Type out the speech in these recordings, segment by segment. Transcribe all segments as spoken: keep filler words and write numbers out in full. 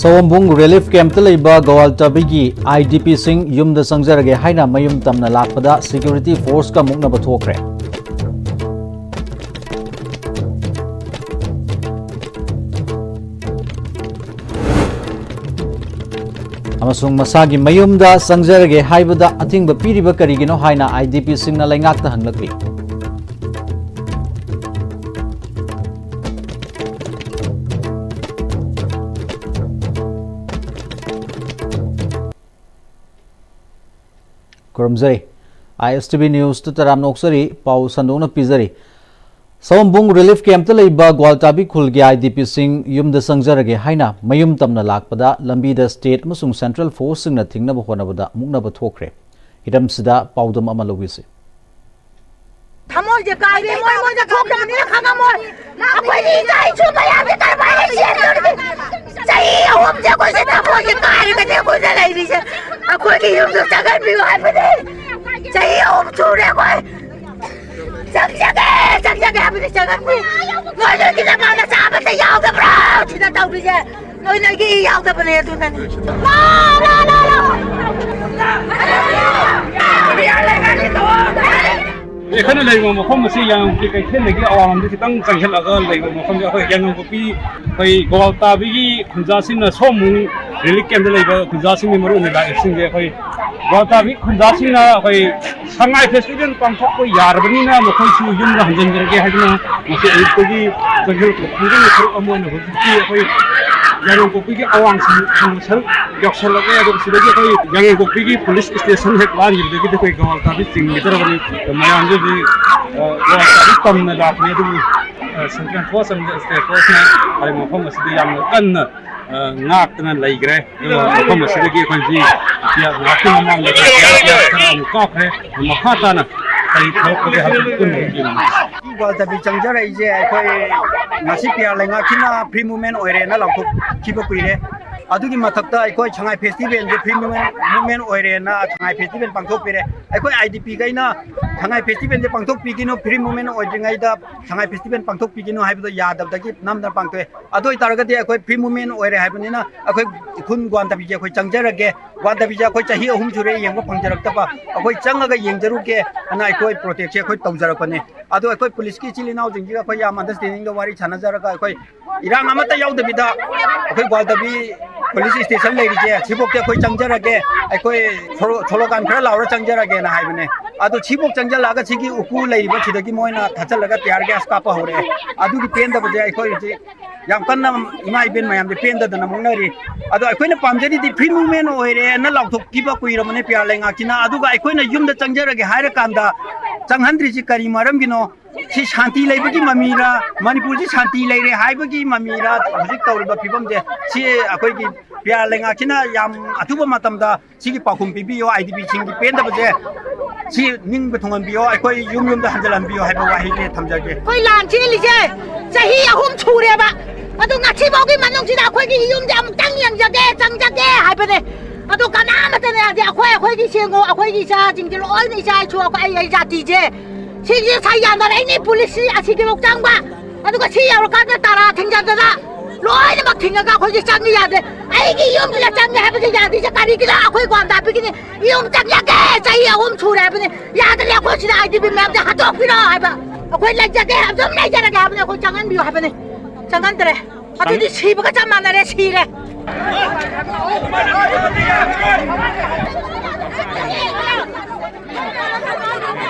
ꯁꯑꯣꯝꯕꯨꯡ relief ꯀꯦꯝꯞꯇ ꯂꯩꯕ ꯒꯋꯥꯜꯇꯥꯕꯤꯒꯤ IDPꯁꯤꯡ ꯌꯨꯝꯗ ꯆꯪꯖꯔꯒꯦ ꯍꯥꯏꯅ ꯃꯌꯨꯝ ꯇꯝꯅ ꯂꯥꯛꯄꯗ ꯁꯦꯀ꯭ꯌꯨꯔꯤꯇꯤ ꯐꯣꯔꯁꯀ ꯃꯨꯛꯅꯕ ꯊꯣꯛꯈ꯭ꯔꯦ꯫ ꯑꯃꯁꯨꯡ ꯃꯁꯥꯒꯤ ꯃꯌꯨꯝꯗ ꯆꯪꯖꯔꯒꯦ ꯍꯥꯏꯕꯗ ꯑꯊꯤꯡꯕ ꯄꯤꯔꯤꯕ ꯀꯔꯤꯒꯤꯅꯣ ꯍꯥꯏꯅ IDPꯁꯤꯡꯅ ꯂꯩꯉꯥꯛꯇ ꯍꯪꯂꯛꯂꯤ꯫ ꯈꯨꯔꯨꯝꯖꯔꯤ꯫ ISTV Newsꯇ ꯇꯔꯥꯝꯅ ꯑꯣꯛꯆꯔꯤ꯫ ꯄꯥꯎ ꯁꯟꯗꯣꯛꯅ ꯄꯤꯖꯔꯤ꯫ ꯁꯑꯣꯝꯕꯨꯡ ꯔꯤꯂꯤꯐ ꯀꯦꯝꯞꯇ ꯂꯩꯕ ꯒ꯭ꯋꯥꯜꯇꯥꯕꯤ ꯈꯨꯜꯒꯤ IDPꯁꯤꯡ ꯌꯨꯝꯗ ꯆꯪꯖꯔꯒꯦ ꯍꯥꯏꯅ ꯃꯌꯨꯝ ꯇꯝꯅ ꯂꯥꯛꯄꯗ ꯂꯝꯕꯤꯗ ꯁ꯭ꯇꯦꯠ ꯑꯃꯁꯨꯡ ꯁꯦꯟꯇ꯭ꯔꯦꯜ ꯐꯣꯔꯁꯁꯤꯡꯅ ꯊꯤꯡꯅꯕ ꯍꯣꯠꯅꯕꯗ ꯃꯨꯛꯅꯕ ꯊꯣꯛꯈ꯭ꯔꯦ꯫ ꯍꯤꯔꯝꯁꯤꯗ ꯄꯥꯎꯗꯝ ꯑꯃ ꯂꯧꯕꯤꯁꯤ꯫ ꯊꯃꯣꯏꯁꯦ ꯀꯥꯏꯔꯦ, ꯃꯣꯏ, ꯃꯣꯏꯁꯦ ꯊꯣꯛꯇꯕꯅꯤꯅ ꯈꯪꯉꯝꯃꯣꯏ꯫ ꯑꯩꯈꯣꯏꯗꯤ ꯏꯆꯥ ꯏꯁꯨ ꯃꯌꯥꯝꯁꯦ ꯀꯔꯝꯍꯥꯏꯅ ꯆꯦꯟꯗꯣꯔꯤꯒꯦ? ꯆꯍꯤ ꯑꯍꯨꯝꯁꯦ ꯑꯩꯈꯣꯏꯁꯦ ꯊꯃꯣꯏꯁꯦ ꯀꯥꯏꯔꯒꯅꯦ ꯑꯩꯈꯣꯏꯅ ꯂꯩꯔꯤꯁꯦ꯫ ꯑꯩꯈꯣꯏꯒꯤ ꯌꯨꯝꯗ ꯆꯪꯍꯟꯕꯤꯌꯨ ꯍꯥꯏꯕꯅꯦ꯫ ꯆꯍꯤ ꯑꯍꯨꯝ ꯁꯨꯔꯦ ꯑꯩꯈꯣꯏ꯫ ꯆꯪꯖꯒꯦ, ꯆꯪꯖꯒꯦ ꯍꯥꯏꯕꯗꯤ ꯆꯪꯍꯟꯕꯤ꯫ ꯅꯣꯏ ꯅꯣꯏꯒꯤ ꯅꯃꯥ ꯅꯆꯥ ꯑꯃꯠꯇ ꯌꯥꯎꯗꯕ꯭ꯔꯣ ꯁꯤꯗ ꯇꯧꯔꯤꯁꯦ? ꯅꯣꯏ ꯅꯣꯏꯒꯤ ꯏ ꯌꯥꯎꯗꯕꯅꯦ ꯑꯗꯨꯅꯅꯦ꯫ ꯂꯥ, ꯂꯥ, ꯂꯥ, ꯂꯥ꯫ ꯑꯩꯈꯣꯏꯅ ꯂꯩꯔꯤꯕ ꯃꯐꯝ ꯑꯁꯤ ꯌꯥꯏꯉꯪꯄꯣꯛꯄꯤ ꯀꯩꯊꯦꯜꯗꯒꯤ ꯑꯋꯥꯡꯂꯣꯝꯗ ꯈꯤꯇꯪ ꯆꯪꯁꯤꯜꯂꯒ ꯂꯩꯕ ꯃꯐꯝꯁꯦ ꯑꯩꯈꯣꯏ ꯌꯥꯏꯉꯪꯄꯣꯛꯄꯤ, ꯑꯩꯈꯣꯏ ꯒꯋꯥꯜꯇꯥꯕꯤꯒꯤ ꯈꯨꯟꯖꯥꯁꯤꯡꯅ ꯁꯑꯣꯝꯕꯨꯡ ꯔꯤꯂꯤꯐ ꯀꯦꯝꯞꯇ ꯂꯩꯕ ꯈꯨꯟꯖꯥꯁꯤꯡꯒꯤ ꯃꯔꯨꯑꯣꯏꯅ ꯂꯥꯛꯏꯕꯁꯤꯡꯁꯦ ꯑꯩꯈꯣꯏ ꯒꯋꯥꯜꯇꯥꯕꯤ ꯈꯨꯟꯖꯥꯁꯤꯡꯅ ꯑꯩꯈꯣꯏ ꯁꯉꯥꯏ ꯐꯦꯁꯇꯤꯚꯦꯜ ꯄꯥꯡꯊꯣꯛꯄ ꯌꯥꯔꯕꯅꯤꯅ ꯃꯈꯣꯏꯁꯨ ꯌꯨꯝꯗ ꯍꯟꯖꯤꯟꯖꯔꯒꯦ ꯍꯥꯏꯗꯨꯅ ꯉꯁꯤ ꯑꯌꯨꯛꯇꯒꯤ ꯆꯪꯁꯤꯜꯂꯛꯄ ꯈꯨꯡꯒꯪꯒꯤ ꯁꯔꯨꯛ ꯑꯃ ꯑꯣꯏꯅ ꯍꯧꯖꯤꯛꯇꯤ ꯑꯩꯈꯣꯏ ꯌꯥꯏꯉꯪꯄꯣꯛꯄꯤꯒꯤ ꯑꯋꯥꯡ ꯊꯪꯕ ꯁꯔꯨꯛ ꯌꯧꯁꯜꯂꯛꯂꯦ꯫ ꯑꯗꯨꯒ ꯁꯤꯗꯒꯤ ꯑꯩꯈꯣꯏ ꯌꯥꯏꯉꯪꯄꯣꯛꯄꯤꯒꯤ ꯄꯨꯂꯤꯁ ꯁ꯭ꯇꯦꯁꯟ ꯍꯦꯛ ꯂꯥꯟꯈꯤꯕꯗꯒꯤꯗꯤ ꯑꯩꯈꯣꯏ ꯒꯋꯥꯜꯇꯥꯕꯤ ꯆꯤꯡꯒꯗꯧꯔꯕꯅꯤ꯫ ꯃꯌꯥꯝꯁꯨ ꯍꯧꯖꯤꯛ, ꯑ, ꯒꯋꯥꯜꯇꯥꯕꯤ ꯇꯝꯅ ꯂꯥꯛꯄꯅꯤ, ꯑꯗꯨꯕꯨ, ꯑ, ꯁꯦꯟꯇ꯭ꯔꯦꯜ ꯐꯣꯔꯁ ꯑꯃꯗꯤ ꯁ꯭ꯇꯦꯠ ꯐꯣꯔꯁꯅ ꯑꯩ ꯃꯐꯝ ꯑꯁꯤꯗ ꯌꯥꯝꯅ ꯀꯟꯅ, ꯑ, ꯉꯥꯛꯇꯅ ꯂꯩꯈ꯭ꯔꯦ꯫ ꯑꯗꯨꯒ ꯃꯐꯝ ꯑꯁꯤꯗꯒꯤ ꯑꯩꯈꯣꯏ ꯍꯧꯖꯤꯛ ꯉꯥꯏꯍꯥꯛꯀꯤ ꯃꯃꯥꯡꯗ ꯈꯔ ꯑꯃꯨꯛ ꯀꯥꯞꯈ꯭ꯔꯦ꯫ ꯃꯈꯥ ꯇꯥꯅ ꯀꯔꯤ ꯊꯣꯛꯂꯛꯄꯒꯦ ꯍꯥꯏꯕꯗꯨ ꯄꯨꯟꯅ ꯌꯦꯡꯃꯤꯟꯅꯁꯤ꯫ ꯒ꯭ꯋꯥꯜꯇꯥꯕꯤ ꯆꯪꯖꯔꯛꯏꯁꯦ ꯑꯩꯈꯣꯏ ꯉꯁꯤ ꯄꯤꯌꯥꯔ ꯂꯩꯉꯥꯛꯁꯤꯅ ꯐ꯭ꯔꯤ ꯃꯨꯚꯃꯦꯟ ꯑꯣꯏꯔꯦꯅ ꯂꯥꯎꯊꯣꯛꯈꯤꯕ ꯀꯨꯏꯔꯦ꯫ ꯑꯗꯨꯒꯤ ꯃꯊꯛꯇ ꯑꯩꯈꯣꯏ ꯁꯉꯥꯏ ꯐꯦꯁꯇꯤꯚꯦꯜꯁꯦ ꯐ꯭ꯔꯤ ꯃꯨꯚꯃꯦꯟ ꯑꯣꯏꯔꯦꯅ ꯁꯉꯥꯏ ꯐꯦꯁꯇꯤꯚꯦꯜ ꯄꯥꯡꯊꯣꯛꯄꯤꯔꯦ꯫ ꯑꯩꯈꯣꯏ ꯑꯥꯏ ꯗꯤ ꯄꯤꯈꯩꯅ ꯁꯉꯥꯏ ꯐꯦꯁꯇꯤꯚꯦꯜꯁꯦ ꯄꯥꯡꯊꯣꯛꯄꯤꯒꯅꯨ, ꯐ꯭ꯔꯤ ꯃꯨꯚꯃꯦꯟ ꯑꯣꯏꯗ꯭ꯔꯤꯉꯩꯗ ꯁꯉꯥꯏ ꯐꯦꯁꯇꯤꯚꯦꯜ ꯄꯥꯡꯊꯣꯛꯄꯤꯒꯅꯨ ꯍꯥꯏꯕꯗꯣ ꯌꯥꯗꯕꯗꯒꯤ ꯅꯝꯗꯅ ꯄꯥꯡꯊꯣꯛꯑꯦ꯫ ꯑꯗꯨ ꯑꯣꯏꯇꯥꯔꯒꯗꯤ ꯑꯩꯈꯣꯏ ꯐ꯭ꯔꯤ ꯃꯨꯚꯃꯦꯟ ꯑꯣꯏꯔꯦ ꯍꯥꯏꯕꯅꯤꯅ ꯑꯩꯈꯣꯏ ꯈꯨꯟ ꯒ꯭ꯋꯥꯟꯗꯕꯤꯁꯦ ꯑꯩꯈꯣꯏ ꯆꯪꯖꯔꯒꯦ꯫ ꯒ꯭ꯋꯥꯟꯗꯕꯤꯁꯦ ꯑꯩꯈꯣꯏ ꯆꯍꯤ ꯑꯍꯨꯝ ꯁꯨꯔꯦ ꯌꯦꯡꯕ ꯐꯪꯖꯔꯛꯇꯕ꯫ ꯑꯩꯈꯣꯏ ꯆꯪꯉꯒ ꯌꯦꯡꯖꯔꯨꯒꯦ ꯑꯅ ꯑꯩꯈꯣꯏ ꯄ꯭ꯔꯣꯇꯦꯛꯁꯦ ꯑꯩꯈꯣꯏ ꯇꯧꯖꯔꯛꯄꯅꯦ꯫ ꯑꯗꯣ ꯑꯩꯈꯣꯏ ꯄꯨꯂꯤꯁꯀꯤ ꯏꯆꯤꯜ ꯏꯅꯥꯎꯁꯤꯡꯁꯤꯒ ꯑꯩꯈꯣꯏ ꯌꯥꯝ ꯑꯟꯗꯔꯁ꯭ꯇꯦꯟꯗꯤꯡꯗ ꯋꯥꯔꯤ ꯁꯥꯟꯅꯖꯔꯒ ꯑꯩꯈꯣꯏ ꯏꯔꯥꯡ ꯑꯃꯠꯇ ꯌꯥꯎꯗꯕꯤꯗ ꯑꯩꯈꯣꯏ ꯒ꯭ꯋꯥꯜꯗꯕꯤ ꯄꯨꯂꯤꯁ ꯁ꯭ꯇꯦꯁꯟ ꯂꯩꯔꯤꯁꯦ ꯁꯤꯐꯥꯎꯗꯤ ꯑꯩꯈꯣꯏ ꯆꯪꯖꯔꯒꯦ, ꯑꯩꯈꯣꯏ ꯁꯣꯂꯣ-, ꯁꯣꯂꯣꯒꯥꯟ ꯈꯔ ꯂꯥꯎꯔ ꯆꯪꯖꯔꯒꯦꯅ ꯍꯥꯏꯕꯅꯦ꯫ ꯑꯗꯣ ꯁꯤꯐꯥꯎ ꯆꯪꯖꯜꯂꯛꯑꯒ ꯁꯤꯒꯤ ꯎꯀꯨ ꯂꯩꯔꯤꯕ ꯁꯤꯗꯒꯤ ꯃꯣꯏꯅ ꯊꯠꯆꯜꯂꯒ ꯇꯤꯌꯥꯔ ꯒ꯭ꯌꯥꯁ ꯀꯥꯞꯄ ꯍꯧꯔꯛꯑꯦ꯫ ꯑꯗꯨꯒꯤ ꯄꯦꯟꯗꯕꯁꯦ ꯑꯩꯈꯣꯏ ꯍꯧꯖꯤꯛ ꯌꯥꯝ ꯀꯟꯅ ꯏꯃꯥ ꯏꯕꯦꯟ ꯃꯌꯥꯝꯁꯦ ꯄꯦꯟꯗꯗꯅ ꯃꯨꯛꯅꯔꯤ꯫ ꯑꯗꯣ ꯑꯩꯈꯣꯏꯅ ꯄꯥꯝꯖꯔꯤꯗꯤ ꯐ꯭ꯔꯤ ꯃꯨꯚꯃꯦꯟ ꯑꯣꯏꯔꯦꯅ ꯂꯥꯎꯊꯣꯛꯈꯤꯕ ꯀꯨꯏꯔꯕꯅꯦ ꯄꯤꯌꯥꯔ ꯂꯩꯉꯥꯛꯁꯤꯅ꯫ ꯑꯗꯨꯒ ꯑꯩꯈꯣꯏꯅ ꯌꯨꯝꯗ ꯆꯪꯖꯔꯒꯦ ꯍꯥꯏꯔꯀꯥꯟꯗ ꯆꯪꯍꯟꯗ꯭ꯔꯤꯁꯤ ꯀꯔꯤ ꯃꯔꯝꯒꯤꯅꯣ? ꯁꯤ ꯁꯥꯟꯇꯤ ꯂꯩꯕꯒꯤ ꯃꯃꯤꯔꯥ, ꯃꯅꯤꯄꯨꯔꯁꯤ ꯁꯥꯟꯇꯤ ꯂꯩꯔꯦ ꯍꯥꯏꯕꯒꯤ ꯃꯃꯤꯔꯥ? ꯍꯧꯖꯤꯛ ꯇꯧꯔꯤꯕ ꯐꯤꯕꯝꯁꯦ ꯁꯤ ꯑꯩꯈꯣꯏꯒꯤ ꯄꯤꯌꯥꯔ ꯂꯩꯉꯥꯛꯁꯤꯅ ꯌꯥꯝ ꯑꯊꯨꯕ ꯃꯇꯝꯗ ꯁꯤꯒꯤ ꯄꯥꯎꯈꯨꯝ ꯄꯤꯕꯤꯌꯣ, ꯑꯥꯏ ꯗꯤ ꯄꯤꯁꯤꯡꯒꯤ ꯄꯦꯟꯗꯕꯁꯦ ꯁꯤ ꯅꯤꯡꯕ ꯊꯨꯡꯍꯟꯕꯤꯌꯣ, ꯑꯩꯈꯣꯏ ꯌꯨꯝ ꯌꯨꯝꯗ ꯍꯟꯖꯤꯜꯍꯟꯕꯤꯌꯣ ꯍꯥꯏꯕ ꯋꯥꯍꯩꯁꯦ ꯊꯝꯖꯒꯦ꯫ ꯑꯩꯈꯣꯏ ꯂꯥꯟ ꯆꯦꯜꯂꯤꯁꯦ ꯆꯍꯤ ꯑꯍꯨꯝ ꯁꯨꯔꯦꯕ꯫ ꯑꯗꯨ ꯉꯁꯤꯐꯥꯎꯒꯤ ꯃꯅꯨꯡꯁꯤꯗ ꯑꯩꯈꯣꯏꯒꯤ ꯌꯨꯝꯁꯦ ꯑꯃꯨꯛꯇꯪ ꯌꯦꯡꯖꯒꯦ, ꯆꯪꯖꯒꯦ ꯍꯥꯏꯕꯅꯦ꯫ ꯑꯗꯨ ꯀꯅꯥꯃꯠꯇꯅ ꯌꯥꯗꯦ꯫ ꯑꯩꯈꯣꯏ, ꯑꯩꯈꯣꯏꯒꯤ ꯁꯦꯡꯉꯣ, ꯑꯩꯈꯣꯏꯒꯤ ꯏꯆꯥꯁꯤꯡꯁꯦ ꯂꯣꯏꯅ ꯏꯆꯥ ꯏꯁꯨ, ꯑꯩꯈꯣꯏ, ꯑꯩ, ꯑꯩ ꯖꯥꯇꯤꯁꯦ ꯁꯤꯁꯦ ꯁꯥꯏ ꯌꯥꯅꯔꯛꯏꯅꯦ ꯄꯨꯂꯤꯁꯁꯤ ꯑꯁꯤꯒꯤꯐꯥꯎ ꯆꯪꯕ꯫ ꯑꯗꯨꯒ ꯁꯤ ꯌꯧꯔꯀꯥꯟꯗ ꯇꯔꯥ ꯊꯤꯡꯖꯟꯗꯅ ꯂꯣꯏꯅꯃꯛ ꯊꯤꯡꯉꯒ ꯑꯩꯈꯣꯏꯁꯦ ꯆꯪꯉꯤ ꯌꯥꯗꯦ꯫ ꯑꯩꯒꯤ ꯌꯨꯝꯁꯤꯗ ꯆꯪꯒꯦ ꯍꯥꯏꯕꯁꯦ ꯌꯥꯗ꯭ꯔꯤꯁꯦ ꯀꯔꯤꯒꯤꯅꯣ? ꯑꯩꯈꯣꯏ ꯒ꯭ꯋꯥꯟꯗꯥꯕꯤꯒꯤꯅꯤ꯫ ꯌꯨꯝ ꯆꯪꯖꯒꯦ, ꯆꯍꯤ ꯑꯍꯨꯝ ꯁꯨꯔꯦ ꯍꯥꯏꯕꯅꯤ꯫ ꯌꯥꯗ꯭ꯔꯦ, ꯑꯩꯈꯣꯏ ꯁꯤꯗ ꯑꯥꯏ ꯗꯤ ꯄꯤ ꯃꯌꯥꯝꯁꯦ ꯍꯟꯗꯣꯛꯄꯤꯔꯣ ꯍꯥꯏꯕ꯫ ꯑꯩꯈꯣꯏ ꯂꯩꯖꯒꯦ, ꯑꯗꯨꯝ ꯂꯩꯖꯔꯒꯦ ꯍꯥꯏꯕꯅꯤ꯫ ꯑꯩꯈꯣꯏ ꯆꯪꯍꯟꯕꯤꯌꯨ ꯍꯥꯏꯕꯅꯤ꯫ ꯆꯪꯍꯟꯗ꯭ꯔꯦ꯫ ꯑꯗꯨꯗꯤ ꯁꯤꯕꯒ ꯆꯞ ꯃꯥꯟꯅꯔꯦ, ꯁꯤꯔꯦ꯫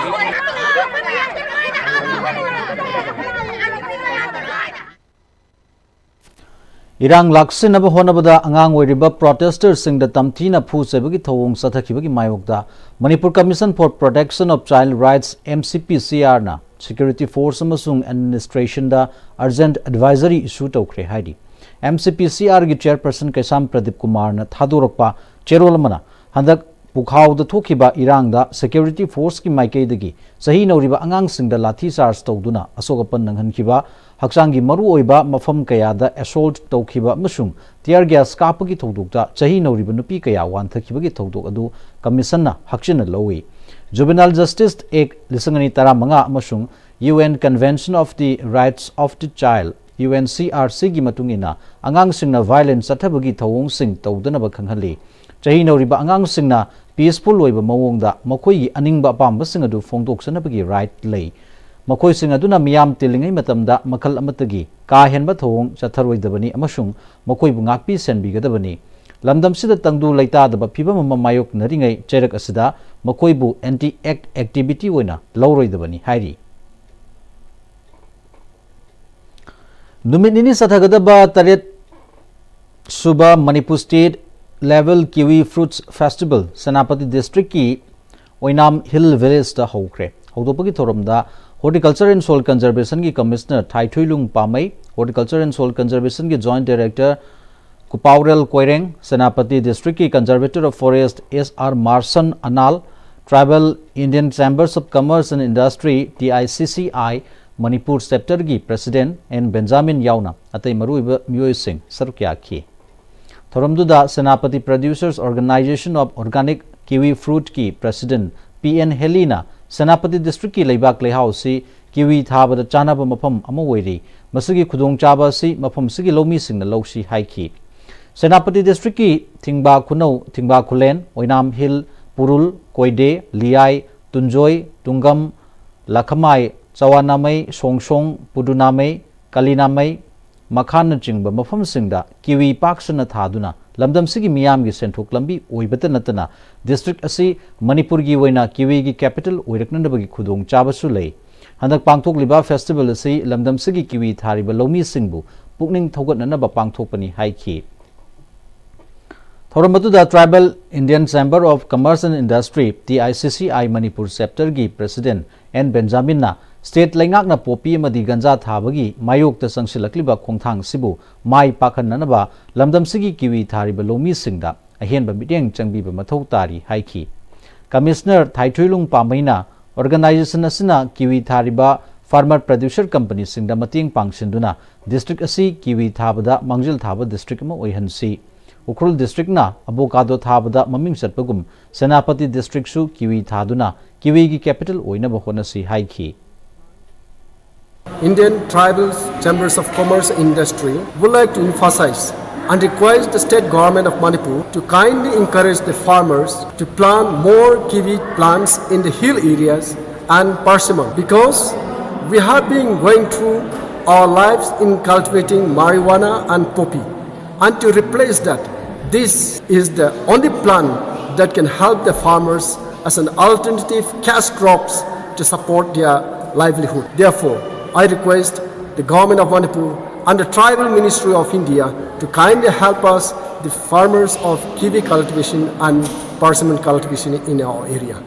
ꯏꯔꯥꯡ ꯂꯥꯛꯁꯤꯟꯅꯕ ꯍꯣꯠꯅꯕꯗ ꯑꯉꯥꯡ ꯑꯣꯏꯔꯤꯕ ꯄ꯭ꯔꯣꯇꯦꯁꯇꯔꯁꯤꯡꯗ ꯇꯝꯊꯤꯅ ꯐꯨ ꯆꯩꯕꯒꯤ ꯊꯧꯑꯣꯡ ꯆꯠꯊꯈꯤꯕꯒꯤ ꯃꯥꯌꯣꯛꯇ Manipur commission for protection of child rights, M C P ꯁꯤ ꯑꯥꯔꯅ ꯁꯦꯀ꯭ꯌꯨꯔꯤꯇꯤ ꯐꯣꯔꯁ ꯑꯃꯁꯨꯡ ꯑꯦꯗꯃꯤꯅꯤꯁꯇ꯭ꯔꯦꯁꯟꯗ ꯑꯔꯖꯦꯟꯠ ꯑꯦꯗꯚꯥꯏꯖꯔꯤ ꯏꯁꯨ ꯇꯧꯈ꯭ꯔꯦ ꯍꯥꯏꯔꯤ꯫ ꯑꯦꯝ ꯁꯤ ꯄꯤ ꯁꯤ ꯑꯥꯔꯒꯤ ꯆꯦꯌꯔꯄꯔꯁꯟ ꯀꯩꯁꯥꯝ ꯄ꯭ꯔꯗꯤꯞ ꯀꯨꯃꯥꯔꯅ ꯊꯥꯗꯣꯔꯛꯄ ꯆꯦꯔꯣꯜ ꯑꯃꯅ ꯍꯟꯗꯛ ꯄꯨꯈꯥꯎꯗ ꯊꯣꯛꯈꯤꯕ ꯏꯔꯥꯡꯗ security forceꯀꯤ ꯃꯥꯏꯀꯩꯗꯒꯤ ꯆꯍꯤ ꯅꯧꯔꯤꯕ ꯑꯉꯥꯡꯁꯤꯡꯗ ꯂꯥꯊꯤ ꯆꯥꯔꯖ ꯇꯧꯗꯨꯅ ꯑꯁꯣꯛ ꯑꯄꯟ ꯅꯪꯍꯟꯈꯤꯕ, ꯍꯛꯆꯥꯡꯒꯤ ꯃꯔꯨꯑꯣꯏꯕ ꯃꯐꯝ ꯀꯌꯥꯗ assault ꯇꯧꯈꯤꯕ ꯑꯃꯁꯨꯡ tear gas ꯀꯥꯞꯄꯒꯤ ꯊꯧꯗꯣꯛꯇ ꯆꯍꯤ ꯅꯧꯔꯤꯕ ꯅꯨꯄꯤ ꯀꯌꯥ ꯋꯥꯟꯊꯈꯤꯕꯒꯤ ꯊꯧꯗꯣꯛ ꯑꯗꯨ ꯀꯃꯤꯁꯟꯅ ꯍꯛꯆꯤꯟꯅ ꯂꯧꯏ꯫ Juvenile Justice Act ꯂꯤꯁꯤꯡ ꯑꯅꯤ ꯇꯔꯥꯃꯉꯥ ꯑꯃꯁꯨꯡ UN Convention of the Rights of the Child, UNCRCꯒꯤ ꯃꯇꯨꯡ ꯏꯟꯅ ꯑꯉꯥꯡꯁꯤꯡꯅ violence ꯆꯠꯊꯕꯒꯤ ꯊꯧꯑꯣꯡꯁꯤꯡ ꯇꯧꯗꯅꯕ ꯈꯪꯍꯜꯂꯤ꯫ ꯆꯍꯤ ꯅꯧꯔꯤꯕ ꯑꯉꯥꯡꯁꯤꯡꯅ peaceful ꯑꯣꯏꯕ ꯃꯑꯣꯡꯗ ꯃꯈꯣꯏꯒꯤ ꯑꯅꯤꯡꯕ ꯑꯄꯥꯝꯕꯁꯤꯡ ꯑꯗꯨ ꯐꯣꯡꯗꯣꯛꯆꯅꯕꯒꯤ right ꯂꯩ꯫ ꯃꯈꯣꯏꯁꯤꯡ ꯑꯗꯨꯅ ꯃꯤꯌꯥꯝ ꯇꯤꯜꯂꯤꯉꯩ ꯃꯇꯝꯗ ꯃꯈꯜ ꯑꯃꯠꯇꯒꯤ ꯀꯥ ꯍꯦꯟꯕ ꯊꯧꯑꯣꯡ ꯆꯠꯊꯔꯣꯏꯗꯕꯅꯤ ꯑꯃꯁꯨꯡ ꯃꯈꯣꯏꯕꯨ ꯉꯥꯛꯄꯤ ꯁꯦꯟꯕꯤꯒꯗꯕꯅꯤ꯫ ꯂꯝꯗꯝꯁꯤꯗ ꯇꯪꯗꯨ ꯂꯩꯇꯥꯗꯕ ꯐꯤꯚꯝ ꯑꯃ ꯃꯥꯌꯣꯛꯅꯔꯤꯉꯩ ꯆꯩꯔꯛ ꯑꯁꯤꯗ ꯃꯈꯣꯏꯕꯨ anti act activity ꯑꯣꯏꯅ ꯂꯧꯔꯣꯏꯗꯕꯅꯤ ꯍꯥꯏꯔꯤ꯫ ꯅꯨꯃꯤꯠ ꯅꯤꯅꯤ ꯆꯠꯊꯒꯗꯕ ꯇꯔꯦꯠ ꯁꯨꯕ Manipur State Level Kiwi Fruits Festival Senapati districtꯀꯤ ꯑꯣꯏꯅꯥꯝ Hill Villageꯇ ꯍꯧꯈ꯭ꯔꯦ꯫ ꯍꯧꯗꯣꯛꯄꯒꯤ ꯊꯧꯔꯝꯗ Horticulture and Soil Conservationꯒꯤ Commissioner ꯊꯥꯏꯊꯨꯏꯂꯨꯡ ꯄꯥꯃꯩ, Horticulture and Soil Conservationꯒꯤ Joint Director ꯀꯨꯄꯥꯎꯔꯦꯜ Koireng, Senapati districtꯀꯤ Conservator of Forest S R Marson Anal, Tribal Indian Chambers of Commerce and Industry, T I C C I, Manipur Chapterꯒꯤ President N Benjamin ꯌꯥꯎꯅ ꯑꯇꯩ ꯃꯔꯨꯑꯣꯏꯕ ꯃꯤꯑꯣꯏꯁꯤꯡ ꯁꯔꯨꯛ ꯌꯥꯈꯤ꯫ ꯊꯧꯔꯝꯗꯨꯗ Senapati Producers Organization of Organic Kiwi Fruitꯀꯤ President P N Hellyꯅ Senapati districtꯀꯤ ꯂꯩꯕꯥꯛ ꯂꯩꯍꯥꯎ ꯑꯁꯤ kiwi ꯊꯥꯕꯗ ꯆꯥꯅꯕ ꯃꯐꯝ ꯑꯃ ꯑꯣꯏꯔꯤ, ꯃꯁꯤꯒꯤ ꯈꯨꯗꯣꯡꯆꯥꯕ ꯑꯁꯤ ꯃꯐꯝꯁꯤꯒꯤ ꯂꯧꯃꯤꯁꯤꯡꯅ ꯂꯧꯁꯤ ꯍꯥꯏꯈꯤ꯫ ꯁꯦꯅꯥꯄꯇꯤ districtꯀꯤ ꯊꯤꯡꯕ ꯈꯨꯅꯧ, ꯊꯤꯡꯕ ꯈꯨꯂꯦꯟ, ꯑꯣꯏꯅꯥꯝ Hill, ꯄꯨꯔꯨꯜ, ꯀꯣꯏꯗꯦ, ꯂꯤꯌꯥꯏ, ꯇꯨꯟꯖꯣꯏ, ꯇꯨꯡꯒꯝ, ꯂꯈꯃꯥꯏ, ꯆꯋꯥꯅꯥꯃꯩ, ꯁꯣꯡꯁꯣꯡ, ꯄꯨꯗꯨꯅꯥꯃꯩ, ꯀꯂꯤꯅꯥꯃꯩ, ꯃꯈꯥꯟꯅꯆꯤꯡꯕ ꯃꯐꯝꯁꯤꯡꯗ kiwi ꯄꯥꯛ ꯁꯟꯅ ꯊꯥꯗꯨꯅ ꯂꯝꯗꯝꯁꯤꯒꯤ ꯃꯤꯌꯥꯝꯒꯤ ꯁꯦꯟꯊꯣꯛ ꯂꯝꯕꯤ ꯑꯣꯏꯕꯇ ꯅꯠꯇꯅ district ꯑꯁꯤ ꯃꯅꯤꯄꯨꯔꯒꯤ ꯑꯣꯏꯅ kiwiꯒꯤ capital ꯑꯣꯏꯔꯛꯅꯅꯕꯒꯤ ꯈꯨꯗꯣꯡꯆꯥꯕꯁꯨ ꯂꯩ꯫ ꯍꯟꯗꯛ ꯄꯥꯡꯊꯣꯛꯂꯤꯕ festival ꯑꯁꯤ ꯂꯝꯗꯝꯁꯤꯒꯤ kiwi ꯊꯥꯔꯤꯕ ꯂꯧꯃꯤꯁꯤꯡꯕꯨ ꯄꯨꯛꯅꯤꯡ ꯊꯧꯒꯠꯅꯅꯕ ꯄꯥꯡꯊꯣꯛꯄꯅꯤ ꯍꯥꯏꯈꯤ꯫ ꯊꯧꯔꯝ ꯑꯗꯨꯗ Tribal Indian Chamber of Commerce and Industry, T I C C I, Manipur Chapterꯒꯤ President N Benjaminꯅ state ꯂꯩꯉꯥꯛꯅ poppy ꯑꯃꯗꯤ ꯒꯟꯖꯥ ꯊꯥꯕꯒꯤ ꯃꯥꯌꯣꯛꯇ ꯆꯪꯁꯤꯜꯂꯛꯂꯤꯕ ꯈꯣꯡꯊꯥꯡꯁꯤꯕꯨ ꯃꯥꯏ ꯄꯥꯛꯍꯟꯅꯅꯕ ꯂꯝꯗꯝꯁꯤꯒꯤ kiwi ꯊꯥꯔꯤꯕ ꯂꯧꯃꯤꯁꯤꯡꯗ ꯑꯍꯦꯟꯕ ꯃꯤꯠꯌꯦꯡ ꯆꯪꯕꯤꯕ ꯃꯊꯧ ꯇꯥꯔꯤ ꯍꯥꯏꯈꯤ꯫ ꯀꯃꯤꯁꯅꯔ ꯊꯥꯏꯊꯨꯏꯂꯨꯡ ꯄꯥꯝꯕꯩꯅ organization ꯑꯁꯤꯅ kiwi ꯊꯥꯔꯤꯕ farmer producer companyꯁꯤꯡꯗ ꯃꯇꯦꯡ ꯄꯥꯡꯁꯤꯟꯗꯨꯅ district ꯑꯁꯤ kiwi ꯊꯥꯕꯗ ꯃꯥꯡꯖꯤꯜ ꯊꯥꯕ district ꯑꯃ ꯑꯣꯏꯍꯟꯁꯤ꯫ ꯎꯈ꯭ꯔꯨꯜ districtꯅ avocado ꯊꯥꯕꯗ ꯃꯃꯤꯡ ꯆꯠꯄꯒꯨꯝ ꯁꯦꯅꯥꯄꯇꯤ districtꯁꯨ kiwi ꯊꯥꯗꯨꯅ kiwiꯒꯤ capital ꯑꯣꯏꯅꯕ ꯍꯣꯠꯅꯁꯤ ꯍꯥꯏꯈꯤ꯫ Indian Tribal Chambers of Commerce and Industry would like to emphasize and request the state government of Manipur to kindly encourage the farmers to plant more kiwi plants in the hill areas and persimmon, because we have been going through our lives in cultivating marijuana and poppy, and to replace that, this is the only plant that can help the farmers as an alternative cash crops to support their livelihood. Therefore, I request the government of Manipur and the Tribal Ministry of India to kindly help us, the farmers of kiwi cultivation and persimmon cultivation in our area.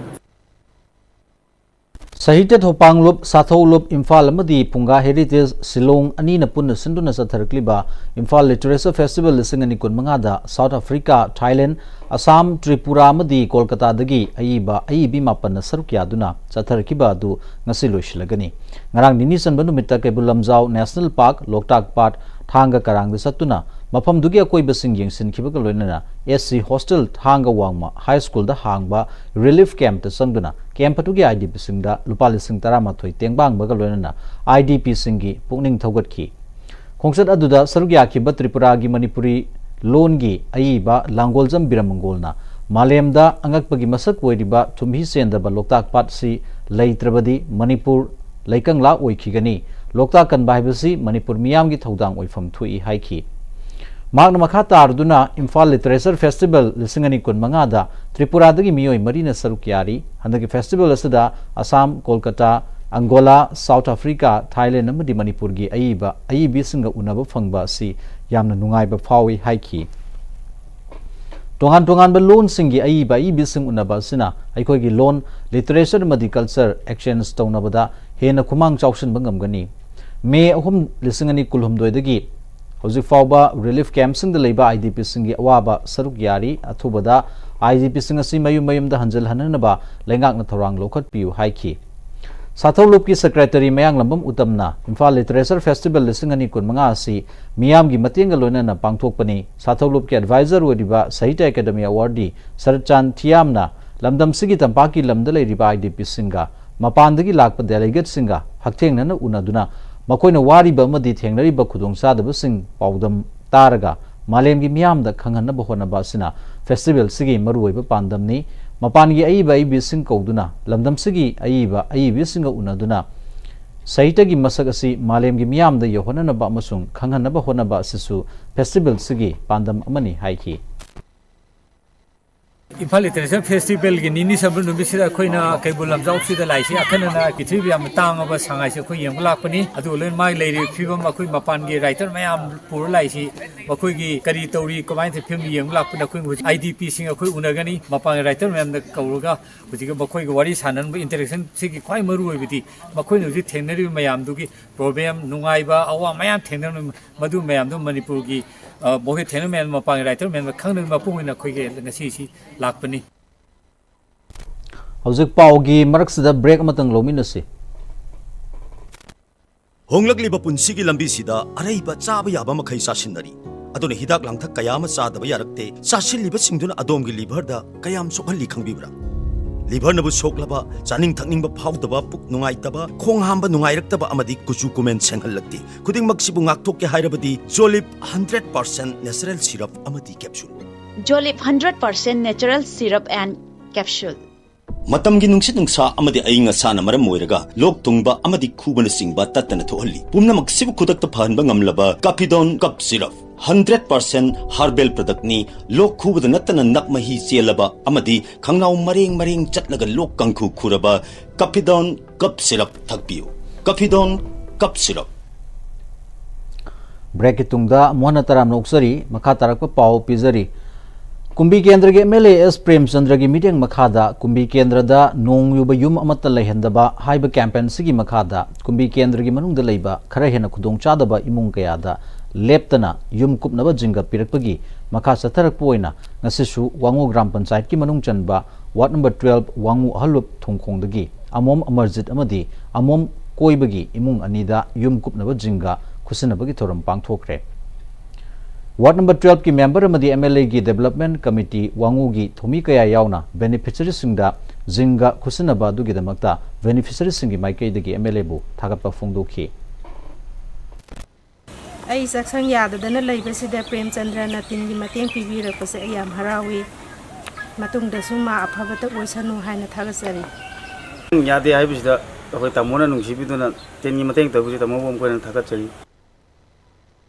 ꯁꯥꯍꯤꯇ꯭ꯌ ꯊꯧꯄꯥꯡꯂꯨꯞ, ꯁꯥꯊꯧꯂꯨꯞ, ꯏꯝꯐꯥꯜ ꯑꯃꯗꯤ ꯐꯨꯡꯒꯥ Heritage Shillong ꯑꯅꯤꯅ ꯄꯨꯟꯅ ꯁꯤꯟꯗꯨꯅ ꯆꯠꯊꯔꯛꯂꯤꯕ Imphal Literature Festival ꯂꯤꯁꯤꯡ ꯑꯅꯤ ꯀꯨꯟꯃꯉꯥꯗ South Africa, Thailand, Assam, Tripura ꯑꯃꯗꯤ ꯀꯣꯜꯀꯇꯥꯗꯒꯤ ꯑꯏꯕ ꯑꯏꯕꯤ ꯃꯥꯄꯟꯅ ꯁꯔꯨꯛ ꯌꯥꯗꯨꯅ ꯆꯠꯊꯔꯛꯈꯤꯕ ꯑꯗꯨ ꯉꯁꯤ ꯂꯣꯏꯁꯤꯜꯂꯒꯅꯤ꯫ ꯉꯔꯥꯡ ꯅꯤꯅꯤ ꯆꯟꯕ ꯅꯨꯃꯤꯠꯇ ꯀꯩꯕꯨꯜ ꯂꯝꯖꯥꯎ National Park, ꯂꯣꯛꯇꯥꯛ ꯄꯥꯠ, ꯊꯥꯡꯒ ꯀꯔꯥꯡꯗ ꯆꯠꯇꯨꯅ ꯃꯐꯝꯗꯨꯒꯤ ꯑꯀꯣꯏꯕꯁꯤꯡ ꯌꯦꯡꯁꯤꯟꯈꯤꯕꯒ ꯂꯣꯏꯅꯅ S C Hostel, ꯊꯥꯡꯒ ꯋꯥꯡꯃ High Schoolꯗ ꯍꯥꯡꯕ relief campꯇ ꯆꯪꯗꯨꯅ camp ꯑꯗꯨꯒꯤ IDPꯁꯤꯡꯗ ꯂꯨꯄꯥ ꯂꯤꯁꯤꯡ ꯇꯔꯥꯃꯥꯊꯣꯏ ꯇꯦꯡꯕꯥꯡꯕꯒ ꯂꯣꯏꯅꯅ IDPꯁꯤꯡꯒꯤ ꯄꯨꯛꯅꯤꯡ ꯊꯧꯒꯠꯈꯤ꯫ ꯈꯣꯡꯆꯠ ꯑꯗꯨꯗ ꯁꯔꯨꯛ ꯌꯥꯈꯤꯕ ꯇ꯭ꯔꯤꯄꯨꯔꯥꯒꯤ ꯃꯅꯤꯄꯨꯔꯤ ꯂꯣꯟꯒꯤ ꯑꯏꯕ ꯂꯥꯡꯒꯣꯜꯖꯝ ꯕꯤꯔꯃꯪꯒꯣꯜꯅ ꯃꯥꯂꯦꯝꯗ ꯑꯉꯛꯄꯒꯤ ꯃꯁꯛ ꯑꯣꯏꯔꯤꯕ ꯊꯨꯝꯍꯤ ꯆꯦꯟꯗꯕ ꯂꯣꯛꯇꯥꯛ ꯄꯥꯠꯁꯤ ꯂꯩꯇ꯭ꯔꯕꯗꯤ ꯃꯅꯤꯄꯨꯔ ꯂꯩꯀꯪꯂꯥ ꯑꯣꯏꯈꯤꯒꯅꯤ, ꯂꯣꯛꯇꯥꯛ ꯀꯟꯕ ꯍꯥꯏꯕꯁꯤ ꯃꯅꯤꯄꯨꯔ ꯃꯤꯌꯥꯝꯒꯤ ꯊꯧꯗꯥꯡ ꯑꯣꯏꯐꯝ ꯊꯣꯛꯏ ꯍꯥꯏꯈꯤ꯫ ꯃꯍꯥꯛꯅ ꯃꯈꯥ ꯇꯥꯔꯗꯨꯅ ꯏꯝꯐꯥꯜ Literature Festival ꯂꯤꯁꯤꯡ ꯑꯅꯤ ꯀꯨꯟꯃꯉꯥꯗ ꯇ꯭ꯔꯤꯄꯨꯔꯥꯗꯒꯤ ꯃꯤꯑꯣꯏ ꯃꯔꯤꯅ ꯁꯔꯨꯛ ꯌꯥꯔꯤ꯫ ꯍꯟꯗꯛꯀꯤ festival ꯑꯁꯤꯗ Assam, Kolkata, ꯑꯪꯒꯣꯂꯥ, South Africa, Thailand ꯑꯃꯗꯤ ꯃꯅꯤꯄꯨꯔꯒꯤ ꯑꯏꯕ ꯑꯏꯕꯤꯁꯤꯡꯒ ꯎꯅꯕ ꯐꯪꯕ ꯑꯁꯤ ꯌꯥꯝꯅ ꯅꯨꯡꯉꯥꯏꯕ ꯐꯥꯎꯏ ꯍꯥꯏꯈꯤ꯫ ꯇꯣꯉꯥꯟ ꯇꯣꯉꯥꯟꯕ ꯂꯣꯟꯁꯤꯡꯒꯤ ꯑꯏꯕ ꯑꯏꯕꯤꯁꯤꯡ ꯎꯅꯕ ꯑꯁꯤꯅ ꯑꯩꯈꯣꯏꯒꯤ ꯂꯣꯟ, literature ꯑꯃꯗꯤ culture exchange ꯇꯧꯅꯕꯗ ꯍꯦꯟꯅ ꯈꯨꯃꯥꯡ ꯆꯥꯎꯁꯤꯟꯕ ꯉꯝꯒꯅꯤ꯫ ꯃꯦ ꯑꯍꯨꯝ, ꯂꯤꯁꯤꯡ ꯑꯅꯤ ꯀꯨꯟꯍꯨꯝꯗꯣꯏꯗꯒꯤ ꯍꯧꯖꯤꯛ ꯐꯥꯎꯕ ꯔꯤꯂꯤꯐ ꯀꯦꯝꯞꯁꯤꯡꯗ ꯂꯩꯕ IDPꯁꯤꯡꯒꯤ ꯑꯋꯥꯕ ꯁꯔꯨꯛ ꯌꯥꯔꯤ꯫ ꯑꯊꯨꯕꯗ IDPꯁꯤꯡ ꯑꯁꯤ ꯃꯌꯨꯝ ꯃꯌꯨꯝꯗ ꯍꯟꯖꯤꯜꯍꯟꯅꯅꯕ ꯂꯩꯉꯥꯛꯅ ꯊꯧꯔꯥꯡ ꯂꯧꯈꯠꯄꯤꯌꯨ ꯍꯥꯏꯈꯤ꯫ ꯁꯥꯊꯧꯂꯨꯞꯀꯤ ꯁꯦꯀ꯭ꯔꯦꯇꯔꯤ ꯃꯌꯥꯡꯂꯝꯕꯝ ꯎꯇꯝꯅ ꯏꯝꯐꯥꯜ ꯂꯤꯇꯔꯦꯆꯔ ꯐꯦꯁꯇꯤꯚꯦꯜ ꯂꯤꯁꯤꯡ ꯑꯅꯤ ꯀꯨꯟꯃꯉꯥ ꯑꯁꯤ ꯃꯤꯌꯥꯝꯒꯤ ꯃꯇꯦꯡꯒ ꯂꯣꯏꯅꯅ ꯄꯥꯡꯊꯣꯛꯄꯅꯤ꯫ ꯁꯥꯊꯧꯂꯨꯞꯀꯤ ꯑꯦꯗꯚꯥꯏꯖꯔ ꯑꯣꯏꯔꯤꯕ ꯁꯥꯍꯤꯇ꯭ꯌ ꯑꯦꯀꯥꯗꯃꯤ ꯑꯦꯋꯥꯔꯗꯤ ꯁꯔꯠꯆꯥꯟ ꯊꯤꯌꯥꯝꯅ ꯂꯝꯗꯝꯁꯤꯒꯤ ꯇꯝꯄꯥꯛꯀꯤ ꯂꯝꯗ ꯂꯩꯔꯤꯕ IDPꯁꯤꯡꯒ ꯃꯄꯥꯟꯗꯒꯤ ꯂꯥꯛꯄ ꯗꯦꯂꯤꯒꯦꯠꯁꯤꯡꯒ ꯍꯛꯊꯦꯡꯅꯅ ꯎꯅꯗꯨꯅ ꯃꯈꯣꯏꯅ ꯋꯥꯔꯤꯕ ꯑꯃꯗꯤ ꯊꯦꯡꯅꯔꯤꯕ ꯈꯨꯗꯣꯡꯆꯥꯗꯕꯁꯤꯡ ꯄꯥꯎꯗꯝ ꯇꯥꯔꯒ ꯃꯥꯂꯦꯝꯒꯤ ꯃꯤꯌꯥꯝꯗ ꯈꯪꯍꯟꯅꯕ ꯍꯣꯠꯅꯕ ꯑꯁꯤꯅ ꯐꯦꯁꯇꯤꯚꯦꯜꯁꯤꯒꯤ ꯃꯔꯨꯑꯣꯏꯕ ꯄꯥꯟꯗꯝꯅꯤ꯫ ꯃꯄꯥꯟꯒꯤ ꯑꯏꯕ ꯑꯏꯕꯤꯁꯤꯡ ꯀꯧꯗꯨꯅ ꯂꯝꯗꯝꯁꯤꯒꯤ ꯑꯏꯕ ꯑꯏꯕꯤꯁꯤꯡꯒ ꯎꯅꯗꯨꯅ ꯁꯥꯍꯤꯇ꯭ꯌꯒꯤ ꯃꯁꯛ ꯑꯁꯤ ꯃꯥꯂꯦꯝꯒꯤ ꯃꯤꯌꯥꯝꯗ ꯌꯧꯍꯟꯅꯅꯕ ꯑꯃꯁꯨꯡ ꯈꯪꯍꯟꯅꯕ ꯍꯣꯠꯅꯕ ꯑꯁꯤꯁꯨ ꯐꯦꯁꯇꯤꯚꯦꯜꯁꯤꯒꯤ ꯄꯥꯟꯗꯝ ꯑꯃꯅꯤ ꯍꯥꯏꯈꯤ꯫ ꯏꯝꯐꯥꯜ ꯂꯤꯇꯔꯦꯆꯔ ꯐꯦꯁꯇꯤꯚꯦꯜꯒꯤ ꯅꯤꯅꯤ ꯆꯟꯕ ꯅꯨꯃꯤꯠꯁꯤꯗ ꯑꯩꯈꯣꯏꯅ ꯀꯩꯕꯨꯜ ꯂꯝꯖꯥꯎꯁꯤꯗ ꯂꯥꯛꯏꯁꯤ ꯑꯈꯟꯅꯅ ꯄ꯭ꯔꯤꯊꯤꯕꯤꯗ ꯌꯥꯝꯅ ꯇꯥꯡꯉꯕ ꯁꯉꯥꯏꯁꯦ ꯑꯩꯈꯣꯏ ꯌꯦꯡꯕ ꯂꯥꯛꯄꯅꯤ꯫ ꯑꯗꯨꯒ ꯂꯣꯏꯅ ꯃꯥꯒꯤ ꯂꯩꯔꯤꯕ ꯐꯤꯕꯝ, ꯑꯩꯈꯣꯏ ꯃꯄꯥꯟꯒꯤ ꯔꯥꯏꯇꯔ ꯃꯌꯥꯝ ꯄꯨꯔ ꯂꯥꯛꯏꯁꯤ, ꯃꯈꯣꯏꯒꯤ ꯀꯔꯤ ꯇꯧꯔꯤ, ꯀꯃꯥꯏꯅ ꯇꯧꯔꯤ ꯐꯤꯕꯝ ꯌꯦꯡꯕ ꯂꯥꯛꯄꯅꯤ꯫ ꯑꯩꯈꯣꯏ ꯍꯧꯖꯤꯛ IDPꯁꯤꯡ ꯑꯩꯈꯣꯏ ꯎꯅꯒꯅꯤ, ꯃꯄꯥꯟꯒꯤ ꯔꯥꯏꯇꯔ ꯃꯌꯥꯝꯗ ꯀꯧꯔꯒ ꯍꯧꯖꯤꯛ ꯃꯈꯣꯏꯒ ꯋꯥꯔꯤ ꯁꯥꯟꯅꯅꯕ interaction ꯁꯤꯒꯤ ꯈ꯭ꯋꯥꯏ ꯃꯔꯨ ꯑꯣꯏꯕꯗꯤ ꯃꯈꯣꯏꯅ ꯍꯧꯖꯤꯛ ꯊꯦꯡꯅꯔꯤꯕ ꯃꯌꯥꯝꯗꯨꯒꯤ ꯄ꯭ꯔꯣꯕ꯭ꯂꯦꯝ, ꯅꯨꯡꯉꯥꯏꯕ, ꯑꯋꯥ ꯃꯌꯥꯝ ꯊꯦꯡꯅꯔꯝꯃꯤ꯫ ꯃꯗꯨ ꯃꯌꯥꯝꯗꯣ ꯃꯅꯤꯄꯨꯔꯒꯤ, ꯑ, ꯃꯈꯣꯏ ꯊꯦꯡꯅꯔꯤꯕ ꯃꯌꯥꯝ, ꯃꯄꯥꯟꯒꯤ ꯔꯥꯏꯇꯔ ꯃꯌꯥꯝꯗ ꯈꯪꯅꯕꯒꯤ ꯃꯄꯨꯡ ꯑꯣꯏꯅ ꯑꯩꯈꯣꯏꯒꯤ ꯉꯁꯤꯁꯤ ꯂꯥꯛꯄꯅꯤ꯫ ꯍꯧꯖꯤꯛ ꯄꯥꯎꯒꯤ ꯃꯔꯛꯁꯤꯗ ꯕ꯭ꯔꯦꯛ ꯑꯃꯇꯪ ꯂꯧꯃꯤꯟꯅꯁꯤ꯫ ꯍꯣꯡꯂꯛꯂꯤꯕ ꯄꯨꯟꯁꯤꯒꯤ ꯂꯝꯕꯤꯁꯤꯗ ꯑꯔꯩꯕ ꯆꯥꯕ ꯌꯥꯕ ꯃꯈꯩ ꯆꯥꯁꯤꯟꯅꯔꯤ꯫ ꯑꯗꯨꯅ ꯍꯤꯗꯥꯛ ꯂꯥꯡꯊꯛ ꯀꯌꯥ ꯑꯃ ꯆꯥꯗꯕ ꯌꯥꯔꯛꯇꯦ꯫ ꯆꯥꯁꯤꯜꯂꯤꯕꯁꯤꯡꯗꯨꯅ ꯑꯗꯣꯝꯒꯤ ꯂꯤꯚꯔꯗ ꯀꯌꯥꯝ ꯁꯣꯛꯍꯜꯂꯤ ꯈꯪꯕꯤꯕ꯭ꯔꯥ? ꯂꯤꯚꯔꯅꯕꯨ ꯁꯣꯛꯂꯕ, ꯆꯥꯅꯤꯡ ꯊꯛꯅꯤꯡꯕ ꯐꯥꯎꯗꯕ, ꯄꯨꯛ ꯅꯨꯡꯉꯥꯏꯇꯕ, ꯈꯣꯡ ꯍꯥꯝꯕ ꯅꯨꯡꯉꯥꯏꯔꯛꯇꯕ ꯑꯃꯗꯤ ꯀꯨꯆꯨ ꯀꯨꯃꯦꯟ ꯁꯦꯡꯍꯜꯂꯛꯇꯦ꯫ ꯈꯨꯗꯤꯡꯃꯛꯁꯤꯕꯨ ꯉꯥꯛꯊꯣꯛꯀꯦ ꯍꯥꯏꯔꯕꯗꯤ ꯖꯣꯂꯤꯞ ꯍꯟꯗ꯭ꯔꯦꯠ ꯄꯥꯔꯁꯦꯟ ꯅꯦꯆꯔꯦꯜ ꯁꯤꯔꯞ ꯑꯃꯗꯤ capsule. Jolip hundred percent natural syrup and capsule. ꯃꯇꯝꯒꯤ ꯅꯨꯡꯁꯤꯠ ꯅꯨꯡꯁꯥ ꯑꯃꯗꯤ ꯑꯏꯪ ꯑꯁꯥꯅ ꯃꯔꯝ ꯑꯣꯏꯔꯒ ꯂꯣꯛ ꯊꯨꯡꯕ ꯑꯃꯗꯤ ꯈꯨꯕꯅꯆꯤꯡꯕ ꯇꯠꯇꯅ ꯊꯣꯛꯍꯜꯂꯤ꯫ ꯄꯨꯝꯅꯃꯛꯁꯤꯕꯨ ꯈꯨꯗꯛꯇ ꯐꯍꯟꯕ ꯉꯝꯂꯕ ꯀꯥꯐꯤꯗꯣꯟ ꯀꯞ ꯁꯤꯔꯞ ꯍꯟꯗ꯭ꯔꯦꯠ ꯄꯥꯔꯁꯦꯟ ꯍꯔꯕꯦꯜ ꯄ꯭ꯔꯗꯛꯅꯤ꯫ ꯂꯣꯛ ꯈꯨꯕꯗ ꯅꯠꯇꯅ ꯅꯞ ꯃꯍꯤ ꯆꯦꯜꯂꯕ ꯑꯃꯗꯤ ꯈꯪꯅꯥꯎ ꯃꯔꯦꯡ ꯃꯔꯦꯡ ꯆꯠꯂꯒ ꯂꯣꯛ ꯀꯥꯡꯈꯨ ꯈꯨꯔꯕ ꯀꯥꯐꯤꯗꯣꯟ ꯀꯞ ꯁꯤꯔꯞ ꯊꯛꯄꯤꯌꯨ꯫ ꯀꯥꯐꯤꯗꯣꯟ ꯀꯞ ꯁꯤꯔꯞ꯫ ꯕ꯭ꯔꯦꯛꯀꯤ ꯇꯨꯡꯗ ꯑꯃꯨꯛ ꯍꯟꯅ ꯇꯔꯥꯝꯅ ꯑꯣꯛꯆꯔꯤ꯫ ꯃꯈꯥ ꯇꯥꯔꯛꯄ ꯄꯥꯎ ꯄꯤꯖꯔꯤ꯫ ꯀꯨꯝꯕꯤ ꯀꯦꯟꯗ꯭ꯔꯒꯤ MLA ꯑꯦꯁ ꯄ꯭ꯔꯦꯝꯆꯟꯗ꯭ꯔꯒꯤ ꯃꯤꯠꯌꯦꯡ ꯃꯈꯥꯗ ꯀꯨꯝꯕꯤ ꯀꯦꯟꯗ꯭ꯔꯗ ꯅꯣꯡ ꯌꯨꯕ ꯌꯨꯝ ꯑꯃꯠꯇ ꯂꯩꯍꯟꯗꯕ ꯍꯥꯏꯕ ꯀꯦꯝꯄꯦꯟꯁꯤꯒꯤ ꯃꯈꯥꯗ ꯀꯨꯝꯕꯤ ꯀꯦꯟꯗ꯭ꯔꯒꯤ ꯃꯅꯨꯡꯗ ꯂꯩꯕ ꯈꯔ ꯍꯦꯟꯅ ꯈꯨꯗꯣꯡꯆꯥꯗꯕ ꯏꯃꯨꯡ ꯀꯌꯥꯗ ꯂꯦꯞꯇꯅ ꯌꯨꯝ ꯀꯨꯞꯅꯕ ꯖꯤꯡꯒ ꯄꯤꯔꯛꯄꯒꯤ ꯃꯈꯥ ꯆꯠꯊꯔꯛꯄ ꯑꯣꯏꯅ ꯉꯁꯤꯁꯨ ꯋꯥꯉꯨ ꯒ꯭ꯔꯥꯝ ꯄꯟꯆꯥꯌꯠꯀꯤ ꯃꯅꯨꯡ ꯆꯟꯕ ꯋꯥꯔꯗ ꯅꯝꯕꯔ ꯇꯨꯋꯦꯜꯐ ꯋꯥꯉꯨ ꯑꯍꯜꯂꯨꯞ ꯊꯣꯡꯈꯣꯡꯗꯒꯤ ꯑꯃꯣꯝ ꯑꯃꯔꯖꯤꯠ ꯑꯃꯗꯤ ꯑꯃꯣꯝ ꯀꯣꯏꯕꯒꯤ ꯏꯃꯨꯡ ꯑꯅꯤꯗ ꯌꯨꯝ ꯀꯨꯞꯅꯕ ꯖꯤꯡꯒ ꯈꯨꯠꯁꯤꯟꯅꯕꯒꯤ ꯊꯧꯔꯝ ꯄꯥꯡꯊꯣꯛꯈ꯭ꯔꯦ꯫ ꯋꯥꯔꯗ ꯅꯝꯕꯔ ꯇꯨꯋꯦꯜꯐꯀꯤ ꯃꯦꯝꯕꯔ ꯑꯃꯗꯤ ꯑꯦꯝ ꯑꯦꯜ ꯑꯦꯒꯤ ꯗꯦꯕꯂꯞꯃꯦꯟ ꯀꯃꯤꯇꯤ ꯋꯥꯉꯨꯒꯤ ꯊꯧꯃꯤ ꯀꯌꯥ ꯌꯥꯎꯅ ꯕꯦꯅꯤꯐꯤꯁꯔꯤꯁꯤꯡꯗ ꯖꯤꯡꯒ ꯈꯨꯠꯁꯤꯟꯅꯕ ꯑꯗꯨꯒꯤꯗꯃꯛꯇ ꯕꯦꯅꯤꯐꯤꯁꯔꯤꯁꯤꯡꯒꯤ ꯃꯥꯏꯀꯩꯗꯒꯤ ꯑꯦꯝ ꯑꯦꯜ ꯑꯦꯕꯨ ꯊꯥꯒꯠꯄ ꯐꯣꯡꯗꯣꯛꯈꯤ꯫ ꯑꯩ ꯆꯥꯛꯁꯪ ꯌꯥꯗꯗꯅ ꯂꯩꯕꯁꯤꯗ ꯄ꯭ꯔꯦꯝꯆꯟꯗ꯭ꯔꯅ ꯇꯤꯟꯒꯤ ꯃꯇꯦꯡ ꯄꯤꯕꯤꯔꯛꯄꯁꯦ ꯑꯩ ꯌꯥꯝ ꯍꯔꯥꯎꯏ꯫ ꯃꯇꯨꯡꯗꯁꯨ ꯃꯥ ꯑꯐꯕꯇ ꯑꯣꯏꯁꯅꯨ ꯍꯥꯏꯅ ꯊꯥꯒꯠꯆꯔꯤ꯫ ꯌꯥꯗꯦ ꯍꯥꯏꯕꯁꯤꯗ ꯑꯩꯈꯣꯏ ꯇꯥꯃꯣꯅ ꯅꯨꯡꯁꯤꯕꯤꯗꯨꯅ ꯇꯤꯟꯒꯤ ꯃꯇꯦꯡ ꯇꯧꯕꯁꯤ ꯇꯥꯃꯣꯕꯨ ꯑꯃꯨꯛ ꯍꯟꯅ ꯊꯥꯒꯠꯆꯔꯤ꯫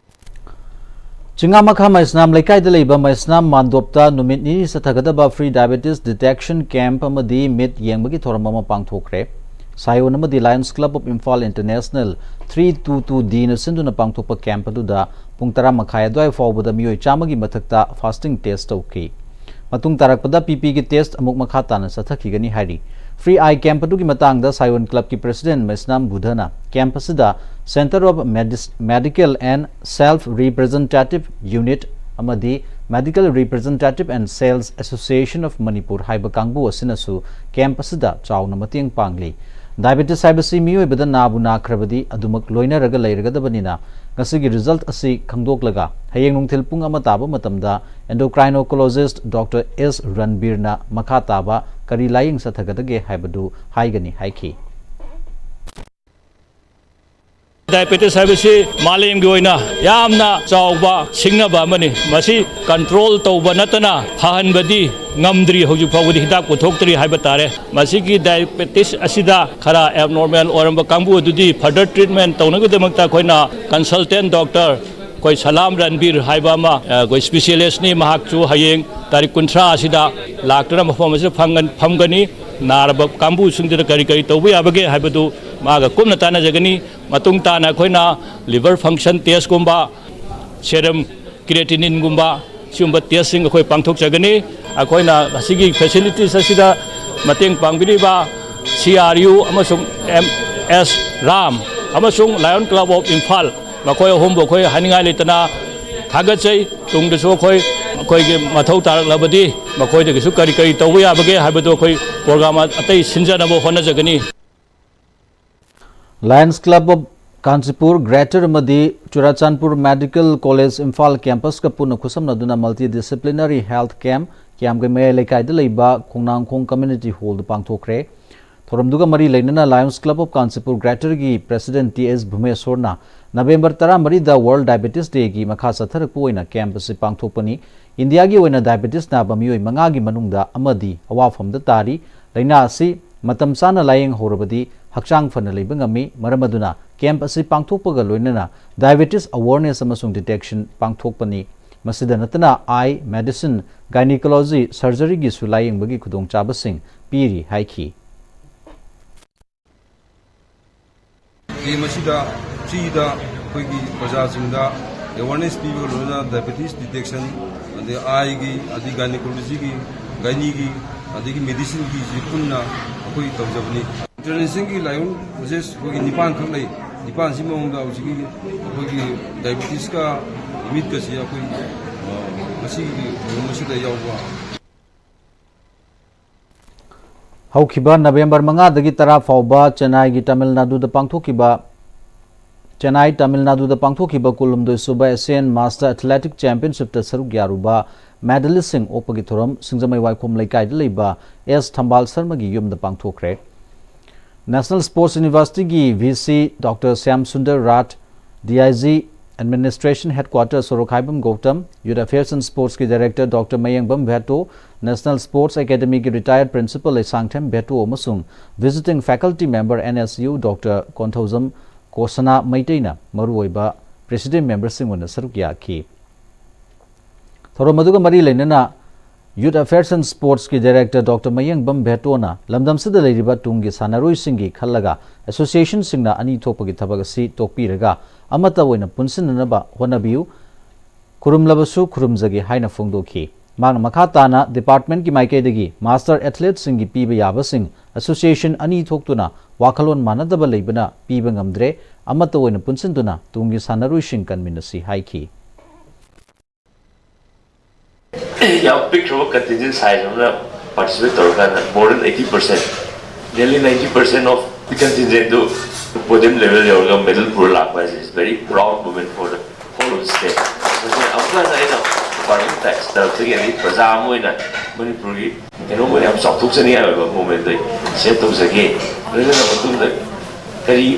ꯆꯤꯡꯉꯥꯃꯈꯥ ꯃꯩꯁꯅꯥꯝ ꯂꯩꯀꯥꯏꯗ ꯂꯩꯕ ꯃꯩꯁꯅꯥꯝ ꯃꯥꯟꯗꯣꯞꯇ ꯅꯨꯃꯤꯠ ꯅꯤꯅꯤ ꯆꯠꯊꯒꯗꯕ free diabetes detection camp ꯑꯃꯗꯤ ꯃꯤꯠ ꯌꯦꯡꯕꯒꯤ ꯊꯧꯔꯝ ꯑꯃ ꯄꯥꯡꯊꯣꯛꯈ꯭ꯔꯦ꯫ ꯁꯥꯌꯣꯟ ꯑꯃꯗꯤ Lions Club of Imphal International three two two Dꯅ ꯁꯤꯟꯗꯨꯅ ꯄꯥꯡꯊꯣꯛꯄ camp ꯑꯗꯨꯗ ꯄꯨꯡ ꯇꯔꯥ ꯃꯈꯥꯏ ꯑꯗꯨꯋꯥꯏ ꯐꯥꯎꯕꯗ ꯃꯤꯑꯣꯏ ꯆꯥꯝꯃꯒꯤ ꯃꯊꯛꯇ fasting test ꯇꯧꯈꯤ꯫ ꯃꯇꯨꯡ ꯇꯥꯔꯛꯄꯗ ꯄꯤ ꯄꯤꯒꯤ test ꯑꯃꯨꯛ ꯃꯈꯥ ꯇꯥꯅ ꯆꯠꯊꯈꯤꯒꯅꯤ ꯍꯥꯏꯔꯤ꯫ Free eye camp ꯑꯗꯨꯒꯤ ꯃꯇꯥꯡꯗ ꯁꯥꯌꯣꯟ clubꯀꯤ president ꯃꯩꯁꯅꯥꯝ ꯕꯨꯙꯅ camp ꯑꯁꯤꯗ Centre of Medis-, Medical and Self Representative Unit ꯑꯃꯗꯤ Medical Representative and Sales Association of Manipur ꯍꯥꯏꯕ ꯀꯥꯡꯕꯨ ꯑꯁꯤꯅꯁꯨ camp ꯑꯁꯤꯗ ꯆꯥꯎꯅ ꯃꯇꯦꯡ ꯄꯥꯡꯂꯤ꯫ Diabetes ꯍꯥꯏꯕꯁꯤ ꯃꯤꯑꯣꯏꯕꯗ ꯅꯥꯕꯨ ꯅꯥꯈ꯭ꯔꯕꯗꯤ ꯑꯗꯨꯃꯛ ꯂꯣꯏꯅꯔꯒ ꯂꯩꯔꯒꯗꯕꯅꯤꯅ ꯉꯁꯤꯒꯤ result ꯑꯁꯤ ꯈꯪꯗꯣꯛꯂꯒ ꯍꯌꯦꯡ ꯅꯨꯡꯊꯤꯜ ꯄꯨꯡ ꯑꯃ ꯇꯥꯕ ꯃꯇꯝꯗ endocrinologist Doctor S ꯔꯟꯕꯤꯔꯅ ꯃꯈꯥ ꯇꯥꯕ ꯀꯔꯤ ꯂꯥꯌꯦꯡ ꯆꯠꯊꯒꯗꯒꯦ ꯍꯥꯏꯕꯗꯨ ꯍꯥꯏꯒꯅꯤ ꯍꯥꯏꯈꯤ꯫ Diabetes ꯍꯥꯏꯕꯁꯤ ꯃꯥꯂꯦꯝꯒꯤ ꯑꯣꯏꯅ ꯌꯥꯝꯅ ꯆꯥꯎꯕ ꯁꯤꯡꯅꯕ ꯑꯃꯅꯤ꯫ ꯃꯁꯤ control ꯇꯧꯕ ꯅꯠꯇꯅ ꯐꯍꯟꯕꯗꯤ ꯉꯝꯗ꯭ꯔꯤ, ꯍꯧꯖꯤꯛ ꯐꯥꯎꯕꯗꯤ ꯍꯤꯗꯥꯛ ꯄꯨꯊꯣꯛꯇ꯭ꯔꯤ ꯍꯥꯏꯕ ꯇꯥꯔꯦ꯫ ꯃꯁꯤꯒꯤ diabetes ꯑꯁꯤꯗ ꯈꯔ abnormal ꯑꯣꯏꯔꯝꯕ ꯀꯥꯡꯕꯨ ꯑꯗꯨꯗꯤ further treatment ꯇꯧꯅꯕꯒꯤꯗꯃꯛꯇ ꯑꯩꯈꯣꯏꯅ consultant doctor ꯑꯩꯈꯣꯏ ꯁꯂꯥꯝ ꯔꯟꯕꯤꯔ ꯍꯥꯏꯕ ꯑꯃ, ꯑ, ꯑꯩꯈꯣꯏ specialistꯅꯤ꯫ ꯃꯍꯥꯛꯁꯨ ꯍꯌꯦꯡ ꯇꯥꯔꯤꯛ ꯀꯨꯟꯊ꯭ꯔꯥ ꯑꯁꯤꯗ ꯂꯥꯛꯇꯨꯅ ꯃꯐꯝ ꯑꯁꯤꯗ ꯐꯪꯒꯟ-, ꯐꯝꯒꯅꯤ꯫ ꯅꯥꯔꯕ ꯀꯥꯡꯕꯨꯁꯤꯡꯗꯨꯗ ꯀꯔꯤ ꯀꯔꯤ ꯇꯧꯕ ꯌꯥꯕꯒꯦ ꯍꯥꯏꯕꯗꯨ ꯃꯥꯒ ꯀꯨꯞꯅ ꯇꯥꯟꯅꯖꯒꯅꯤ꯫ ꯃꯇꯨꯡ ꯇꯥꯅ ꯑꯩꯈꯣꯏꯅ liver function testꯀꯨꯝꯕ, serum creatinineꯒꯨꯝꯕ ꯁꯤꯒꯨꯝꯕ testꯁꯤꯡ ꯑꯩꯈꯣꯏ ꯄꯥꯡꯊꯣꯛꯆꯒꯅꯤ꯫ ꯑꯩꯈꯣꯏꯅ ꯑꯁꯤꯒꯤ facilities ꯑꯁꯤꯗ ꯃꯇꯦꯡ ꯄꯥꯡꯕꯤꯔꯤꯕ C R U ꯑꯃꯁꯨꯡ M S ꯔꯥꯝ ꯑꯃꯁꯨꯡ Lions Club of Imphal ꯃꯈꯣꯏ ꯑꯍꯨꯝꯕꯨ ꯑꯩꯈꯣꯏ ꯍꯥꯏꯅꯤꯡꯉꯥꯏ ꯂꯩꯇꯅ ꯊꯥꯒꯠꯆꯩ꯫ ꯇꯨꯡꯗꯁꯨ ꯑꯩꯈꯣꯏ ꯑꯩꯈꯣꯏꯒꯤ ꯃꯊꯧ ꯇꯥꯔꯛꯂꯕꯗꯤ ꯃꯈꯣꯏꯗꯒꯤꯁꯨ ꯀꯔꯤ ꯀꯔꯤ ꯇꯧꯕ ꯌꯥꯕꯒꯦ ꯍꯥꯏꯕꯗꯨ ꯑꯩꯈꯣꯏ ꯄ꯭ꯔꯣꯒ꯭ꯔꯥꯝ ꯑꯇꯩ ꯁꯤꯟꯖꯅꯕ ꯍꯣꯠꯅꯖꯒꯅꯤ꯫ Lions Club of Kanchipur Greater ꯑꯃꯗꯤ ꯆꯨꯔꯥꯆꯥꯟꯄꯨꯔ ꯃꯦꯗꯤꯀꯦꯜ ꯀꯣꯂꯦꯖ ꯏꯝꯐꯥꯜ ꯀꯦꯝꯄꯁꯀ ꯄꯨꯟꯅ ꯈꯨꯠꯁꯝꯅꯗꯨꯅ multidisciplinary health camp ꯀꯤꯌꯥꯝꯒꯩ ꯃꯌꯥꯏ ꯂꯩꯀꯥꯏꯗ ꯂꯩꯕ ꯈꯣꯡꯅꯥꯡꯈꯣꯡ community hall ꯗ ꯄꯥꯡꯊꯣꯛꯈ꯭ꯔꯦ꯫ ꯊꯧꯔꯝꯗꯨꯒ ꯃꯔꯤ ꯂꯩꯅꯅ Lions Club of Kanchipur Greater ꯒꯤ President ꯇꯤ ꯑꯦꯁ ꯚꯨꯃꯦꯁꯣꯔꯅ ꯅꯕꯦꯝꯕꯔ ꯇꯔꯥꯃꯔꯤꯗ World Diabetes Day ꯒꯤ ꯃꯈꯥ ꯆꯠꯊꯔꯛꯄ ꯑꯣꯏꯅ ꯀꯦꯝꯞ ꯑꯁꯤ ꯄꯥꯡꯊꯣꯛꯄꯅꯤ꯫ ꯏꯟꯗꯤꯌꯥꯒꯤ ꯑꯣꯏꯅ ꯗꯥꯏꯕꯦꯇꯤꯁ ꯅꯥꯕ ꯃꯤꯑꯣꯏ ꯃꯉꯥꯒꯤ ꯃꯅꯨꯡꯗ ꯑꯃꯗꯤ ꯑꯋꯥꯐꯝꯗ ꯇꯥꯔꯤ꯫ ꯂꯥꯏꯅꯥ ꯑꯁꯤ ꯃꯇꯝ ꯆꯥꯅ ꯂꯥꯌꯦꯡꯍꯧꯔꯕꯗꯤ ꯍꯛꯆꯥꯡ ꯐꯅ ꯂꯩꯕ ꯉꯝꯃꯤ꯫ ꯃꯔꯝ ꯑꯗꯨꯅ ꯀꯦꯝꯞ ꯑꯁꯤ ꯄꯥꯡꯊꯣꯛꯄꯒ ꯂꯣꯏꯅꯅ diabetes awareness ꯑꯃꯁꯨꯡ detection ꯄꯥꯡꯊꯣꯛꯄꯅꯤ꯫ ꯃꯁꯤꯗ ꯅꯠꯇꯅ eye, medicine, gynecology, surgery ꯒꯤꯁꯨ ꯂꯥꯌꯦꯡꯕꯒꯤ ꯈꯨꯗꯣꯡꯆꯥꯕꯁꯤꯡ ꯄꯤꯔꯤ ꯍꯥꯏꯈꯤ꯫ ꯀꯦꯝꯞ ꯑꯁꯤꯗ ꯐ꯭ꯔꯤꯗ ꯑꯩꯈꯣꯏꯒꯤ ꯄ꯭ꯔꯖꯥꯁꯤꯡꯗ ꯑꯦꯋꯥꯔꯅꯦꯁ ꯄꯤꯕꯒ ꯂꯣꯏꯅꯅ ꯗꯥꯏꯕꯦꯇꯤꯁ ꯗꯤꯇꯦꯛꯁꯟ, ꯑꯗꯩ ꯑꯥꯏꯒꯤ, ꯑꯗꯩ ꯒꯥꯏꯅꯤꯀꯣꯂꯣꯖꯤꯒꯤ, ꯒꯥꯏꯅꯤꯒꯤ, ꯑꯗꯒꯤ ꯃꯦꯗꯤꯁꯤꯟꯒꯤꯁꯤ ꯄꯨꯟꯅ ꯑꯩꯈꯣꯏ ꯇꯧꯖꯕꯅꯤ꯫ ꯏꯟꯇꯔꯅꯦꯁꯅꯦꯜꯒꯤ ꯂꯥꯏꯑꯣꯟ ꯄ꯭ꯔꯣꯁꯦꯁ ꯑꯩꯈꯣꯏꯒꯤ ꯅꯤꯄꯥꯟꯈꯛ ꯂꯩ꯫ ꯅꯤꯄꯥꯟꯁꯤ ꯃꯅꯨꯡꯗ ꯍꯧꯖꯤꯛꯀꯤ ꯑꯩꯈꯣꯏꯒꯤ ꯗꯥꯏꯕꯦꯇꯤꯁꯀ ꯃꯤꯠꯀꯁꯤ ꯑꯩꯈꯣꯏ, ꯑ, ꯉꯁꯤꯒꯤ ꯊꯧꯔꯝ ꯑꯁꯤꯗ ꯌꯥꯎꯕ꯫ ꯍꯧꯈꯤꯕ ꯅꯕꯦꯝꯕꯔ ꯃꯉꯥꯗꯒꯤ ꯇꯔꯥ ꯐꯥꯎꯕ ꯆꯦꯟꯅꯥꯏꯒꯤ ꯇꯥꯃꯤꯜ ꯅꯥꯗꯨꯗ ꯄꯥꯡꯊꯣꯛꯈꯤꯕ, ꯆꯦꯟꯅꯥꯏ, ꯇꯥꯃꯤꯜ ꯅꯥꯗꯨꯗ ꯄꯥꯡꯊꯣꯛꯈꯤꯕ ꯀꯨꯟꯍꯨꯝꯗꯣꯏ ꯁꯨꯕ Asian Master Athletic Championship ꯇ ꯁꯔꯨꯛ ꯌꯥꯔꯨꯕ ꯃꯦꯗꯥꯂꯤꯁꯁꯤꯡ ꯑꯣꯛꯄꯒꯤ ꯊꯧꯔꯝ ꯁꯤꯡꯖꯃꯩ ꯋꯥꯏꯈꯣꯝ ꯂꯩꯀꯥꯏꯗ ꯂꯩꯕ ꯑꯦꯁ ꯊꯝꯕꯥꯜ ꯁꯔꯃꯒꯤ ꯌꯨꯝꯗ ꯄꯥꯡꯊꯣꯛꯈ꯭ꯔꯦ꯫ National Sports University ꯒꯤ V C doctor Shyam Sundar Rath, D I G Administration Headquarter Sorokhaibam Gautam, Youth Affairs and Sports ꯀꯤ Director doctor Mayengbam Veto, National Sports Academy ꯒꯤ retired Principal ꯂꯩꯁꯥꯡꯊꯦꯝ ꯚꯦꯇꯣ ꯑꯃꯁꯨꯡ Visiting Faculty Member N S U doctor Konthoujam Kosana ꯃꯩꯇꯩꯅ ꯃꯔꯨꯑꯣꯏꯕ President Member ꯁꯤꯡ ꯑꯣꯏꯅ ꯁꯔꯨꯛ ꯌꯥꯈꯤ꯫ ꯊꯧꯔꯝ ꯑꯗꯨꯒ ꯃꯔꯤ ꯂꯩꯅꯅ Youth Affairs and Sports ꯀꯤ Director ꯗꯣꯛꯇꯔ ꯃꯌꯦꯡꯕꯝ ꯚꯦꯇꯣꯅ ꯂꯝꯗꯝꯁꯤꯗ ꯂꯩꯔꯤꯕ ꯇꯨꯡꯒꯤ ꯁꯥꯟꯅꯔꯣꯏꯁꯤꯡꯒꯤ ꯈꯜꯂꯒ association ꯁꯤꯡꯅ ꯑꯅꯤ ꯊꯣꯛꯄꯒꯤ ꯊꯕꯛ ꯑꯁꯤ ꯇꯣꯛꯄꯤꯔꯒ ꯑꯃꯠꯇ ꯑꯣꯏꯅ ꯄꯨꯟꯁꯤꯟꯅꯅꯕ ꯍꯣꯠꯅꯕꯤꯌꯨ, ꯈꯨꯔꯨꯝꯂꯕꯁꯨ ꯈꯨꯔꯨꯝꯖꯒꯦ ꯍꯥꯏꯅ ꯐꯣꯡꯗꯣꯛꯈꯤ꯫ ꯃꯍꯥꯛꯅ ꯃꯈꯥ ꯇꯥꯅ department ꯀꯤ ꯃꯥꯏꯀꯩꯗꯒꯤ Master Athlete ꯁꯤꯡꯒꯤ ꯄꯤꯕ ꯌꯥꯕꯁꯤꯡ association ꯑꯅꯤ ꯊꯣꯛꯇꯨꯅ ꯋꯥꯈꯜꯂꯣꯟ ꯃꯥꯟꯅꯗꯕ ꯂꯩꯕꯅ ꯄꯤꯕ ꯉꯝꯗ꯭ꯔꯦ, ꯑꯃꯠꯇ ꯑꯣꯏꯅ ꯄꯨꯟꯁꯤꯟꯗꯨꯅ ꯇꯨꯡꯒꯤ ꯁꯥꯟꯅꯔꯣꯏꯁꯤꯡ ꯀꯟꯃꯤꯟꯅꯁꯤ ꯍꯥꯏꯈꯤ꯫ ꯌꯥꯝ ꯄꯤꯛꯈ꯭ꯔꯕ contingent size ꯑꯃꯅ participate ꯇꯧꯔꯀꯥꯟꯗ more than eighty percent, nearly ninety percent of the contingent do podium level ꯌꯧꯔꯒ medal ꯄꯨꯔ ꯂꯥꯛꯄ ꯍꯥꯏꯁꯦ is very proud moment for the whole of the state. ꯑꯗꯨꯅ ꯑꯃꯨꯛꯀ ꯍꯟꯅ ꯑꯩꯅ department ꯇꯔꯞꯇꯒꯤ ꯑꯗꯩ ꯄ꯭ꯔꯖꯥ ꯑꯃ ꯑꯣꯏꯅ ꯃꯅꯤꯄꯨꯔꯒꯤ ꯀꯩꯅꯣꯝ ꯑꯣꯏꯅ ꯌꯥꯝ ꯆꯥꯎꯊꯣꯛꯆꯅꯤꯡꯉꯥꯏ ꯑꯣꯏꯕ moment ꯗꯣ share ꯇꯧꯖꯒꯦ꯫ ꯂꯣꯏꯅꯅ ꯃꯇꯨꯡꯗ ꯀꯔꯤ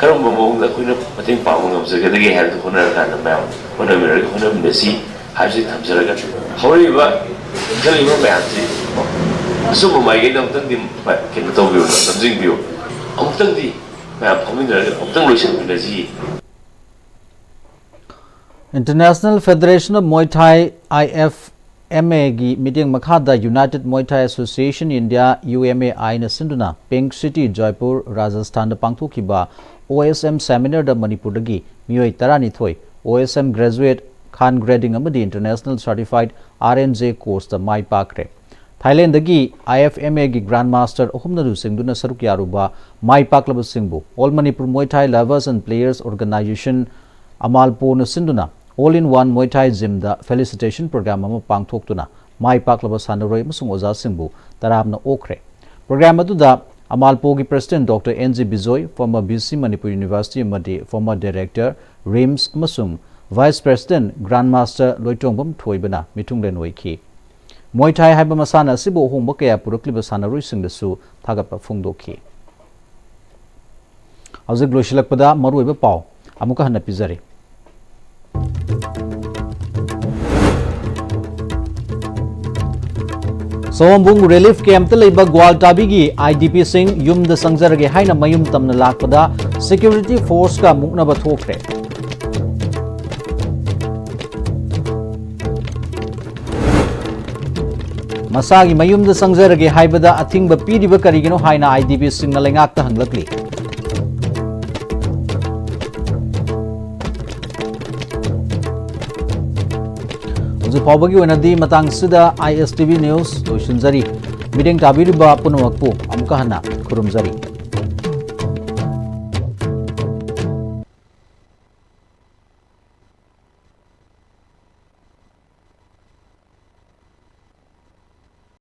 ꯀꯔꯝꯕ ꯃꯑꯣꯡꯗ ꯑꯩꯈꯣꯏꯅ ꯃꯇꯦꯡ ꯄꯥꯡꯕ ꯉꯝꯖꯒꯗꯒꯦ ꯍꯥꯏꯕꯗꯨ ꯍꯣꯠꯅꯔꯀꯥꯟꯗ ꯃꯌꯥꯝ ꯍꯣꯠꯅꯃꯤꯟꯅꯔꯒ ꯍꯣꯠꯅꯃꯤꯟꯅꯁꯤ ꯍꯥꯏꯕꯁꯤ ꯊꯝꯖꯔꯒ ꯍꯧꯔꯛꯏꯕ ꯏꯟꯈꯠꯂꯛꯏꯕ ꯃꯌꯥꯝꯁꯤ ꯑꯆꯨꯝꯕ ꯃꯥꯏꯀꯩꯗ ꯑꯃꯨꯛꯇꯪꯗꯤ ꯀꯩꯅꯣ ꯇꯧꯕꯤꯌꯨ, ꯂꯝꯖꯤꯡꯕꯤꯌꯨ꯫ ꯑꯃꯨꯛꯇꯪꯗꯤ ꯃꯌꯥꯝ ꯐꯝꯃꯤꯟꯅꯔꯒ ꯑꯃꯨꯛꯇꯪ ꯂꯣꯏꯁꯤꯟꯃꯤꯟꯅꯁꯤ꯫ International Federation of Muay Thai, I F M A ꯒꯤ ꯃꯤꯠꯌꯦꯡ ꯃꯈꯥꯗ United Muay Thai Association India, U M A I ꯅ ꯁꯤꯟꯗꯨꯅ Pink City, Jaipur, ꯔꯥꯖꯁꯊꯥꯟꯗ ꯄꯥꯡꯊꯣꯛꯈꯤꯕ O S M seminar ꯗ ꯃꯅꯤꯄꯨꯔꯗꯒꯤ ꯃꯤꯑꯣꯏ ꯇꯔꯥꯅꯤꯊꯣꯏ O S M graduate, Khan grading ꯑꯃꯗꯤ International Certified R N J course ꯇ ꯃꯥꯏ ꯄꯥꯛꯈ꯭ꯔꯦ꯫ ꯊꯥꯏꯂꯦꯟꯗꯒꯤ I F M A ꯒꯤ Grand Master ꯑꯍꯨꯝꯅ ꯂꯨꯆꯤꯡꯗꯨꯅ ꯁꯔꯨꯛ ꯌꯥꯔꯨꯕ ꯃꯥꯏ ꯄꯥꯛꯂꯕꯁꯤꯡꯕꯨ All Manipur Muay Thai Lovers and Players Organization, ꯑꯃꯥꯜꯄꯣꯅ ꯁꯤꯟꯗꯨꯅ All in One Muay Thai Gym the felicitation program ꯑꯃ ꯄꯥꯡꯊꯣꯛꯇꯨꯅ ꯃꯥꯏ ꯄꯥꯛꯂꯕ ꯁꯥꯟꯅꯔꯣꯏ ꯑꯃꯁꯨꯡ ꯑꯣꯖꯥꯁꯤꯡꯕꯨ ꯇꯔꯥꯝꯅ ꯑꯣꯛꯈ꯭ꯔꯦ꯫ Program ꯑꯗꯨꯗ ꯑꯃꯥꯜꯄꯣꯒꯤ President Doctor N G Bijoy, former B C Manipur University ꯑꯃꯗꯤ former Director, RIMS ꯑꯃꯁꯨꯡ Vice President Grand Master ꯂꯣꯏꯇꯣꯡꯕꯝ ꯊꯣꯏꯕꯅ ꯃꯤꯊꯨꯡꯂꯦꯟ ꯑꯣꯏꯈꯤ꯫ Muay Thai ꯍꯥꯏꯕ ꯃꯁꯥꯟꯅ ꯑꯁꯤꯕꯨ ꯑꯍꯣꯡꯕ ꯀꯌꯥ ꯄꯨꯔꯛꯂꯤꯕ ꯁꯥꯟꯅꯔꯣꯏꯁꯤꯡꯗꯁꯨ ꯊꯥꯒꯠꯄ ꯐꯣꯡꯗꯣꯛꯈꯤ꯫ ꯍꯧꯖꯤꯛ ꯂꯣꯏꯁꯤꯜꯂꯛꯄꯗ ꯃꯔꯨꯑꯣꯏꯕ ꯄꯥꯎ ꯑꯃꯨꯛꯀ ꯍꯟꯅ ꯄꯤꯖꯔꯤ꯫ ꯁꯑꯣꯝꯕꯨꯡ relief camp ꯇ ꯂꯩꯕ ꯒ꯭ꯋꯥꯜꯇꯥꯕꯤꯒꯤ I D P ꯁꯤꯡ ꯌꯨꯝꯗ ꯆꯪꯖꯔꯒꯦ ꯍꯥꯏꯅ ꯃꯌꯨꯝ ꯇꯝꯅ ꯂꯥꯛꯄꯗ security force ꯀ ꯃꯨꯛꯅꯕ ꯊꯣꯛꯈ꯭ꯔꯦ꯫ ꯃꯁꯥꯒꯤ ꯃꯌꯨꯝꯗ ꯆꯪꯖꯔꯒꯦ ꯍꯥꯏꯕꯗ ꯑꯊꯤꯡꯕ ꯄꯤꯔꯤꯕ ꯀꯔꯤꯒꯤꯅꯣ ꯍꯥꯏꯅ I D P ꯁꯤꯡꯅ ꯂꯩꯉꯥꯛꯇ ꯍꯪꯂꯛꯂꯤ꯫ ꯍꯧꯖꯤꯛ ꯐꯥꯎꯕꯒꯤ ꯑꯣꯏꯅꯗꯤ ꯃꯇꯥꯡꯁꯤꯗ I S T V news ꯂꯣꯏꯁꯤꯟꯖꯔꯤ꯫ ꯃꯤꯠꯌꯦꯡ ꯇꯥꯕꯤꯔꯤꯕ ꯄꯨꯝꯅꯃꯛꯄꯨ ꯑꯃꯨꯛꯀ ꯍꯟꯅ ꯈꯨꯔꯨꯝꯖꯔꯤ꯫